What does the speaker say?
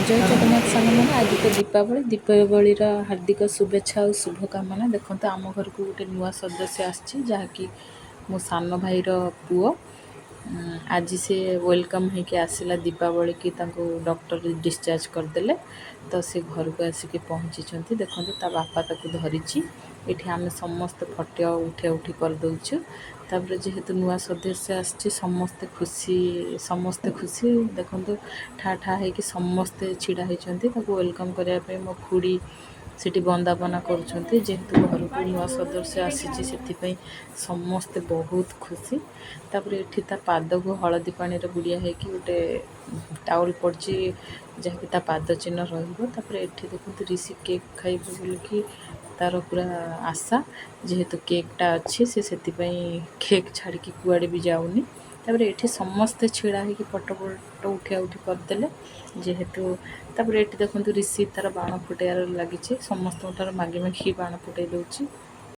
ଜୟ ଜଗନ୍ନାଥ ସାଙ୍ଗମାନେ, ଆଜି ତ ଦୀପାବଳି। ଦୀପାବଳିର ହାର୍ଦ୍ଦିକ ଶୁଭେଚ୍ଛା ଆଉ ଶୁଭକାମନା। ଦେଖନ୍ତୁ, ଆମ ଘରକୁ ଗୋଟେ ନୂଆ ସଦସ୍ୟ ଆସିଛି, ଯାହାକି ମୋ ସାନ ଭାଇର ପୁଅ। ଆଜି ସେ welcome ହେଇକି ଆସିଲା ଦୀପାବଳିକି। ତାଙ୍କୁ ଡକ୍ଟର ଡିସଚାର୍ଜ କରିଦେଲେ ତ ସେ ଘରକୁ ଆସିକି ପହଞ୍ଚିଛନ୍ତି। ଦେଖନ୍ତୁ, ତା ବାପା ତାକୁ ଧରିଛି। ଏଠି ଆମେ ସମସ୍ତେ ଫଟୋ ଉଠା ଉଠି କରିଦେଉଛୁ। ତାପରେ ଯେହେତୁ ନୂଆ ସଦସ୍ୟ ଆସିଛି, ସମସ୍ତେ ଖୁସି, ସମସ୍ତେ ଖୁସି। ଦେଖନ୍ତୁ, ଠା ଠା ହେଇକି ସମସ୍ତେ ଛିଡ଼ା ହେଇଛନ୍ତି ତାକୁ welcome କରିବା ପାଇଁ। ମୋ ଖୁଡ଼ି ସେଠି ବନ୍ଦାପନା କରୁଛନ୍ତି। ଯେହେତୁ ଘରକୁ ନୂଆ ସଦସ୍ୟ ଆସିଛି, ସେଥିପାଇଁ ସମସ୍ତେ ବହୁତ ଖୁସି। ତାପରେ ଏଠି ତା ପାଦକୁ ହଳଦୀ ପାଣିରେ ବୁଡ଼ିଆ ହେଇକି ଗୋଟେ ଟାୱେଲ୍ ପଡ଼ିଛି, ଯାହାକି ତା ପାଦ ଚିହ୍ନ ରହିବ। ତାପରେ ଏଠି ଦେଖନ୍ତୁ, ରିଷି କେକ୍ ଖାଇବ ବୋଲିକି ତାର ପୁରା ଆଶା। ଯେହେତୁ କେକ୍ଟା ଅଛି, ସେ ସେଥିପାଇଁ କେକ୍ ଛାଡ଼ିକି କୁଆଡ଼େ ବି ଯାଉନି। ତାପରେ ଏଠି ସମସ୍ତେ ଛିଡ଼ା ହେଇକି ଫଟୋ ଫଟୋ ଉଠିଆ ଉଠି କରିଦେଲେ ଯେହେତୁ। ତାପରେ ଏଠି ଦେଖନ୍ତୁ, ରିଷି ତାର ବାଣ ଫୁଟେଇବାରେ ଲାଗିଛି। ସମସ୍ତଙ୍କ ଠାରୁ ମାଗି ମାଗିକି ବାଣ ଫୁଟେଇ ଦେଉଛି।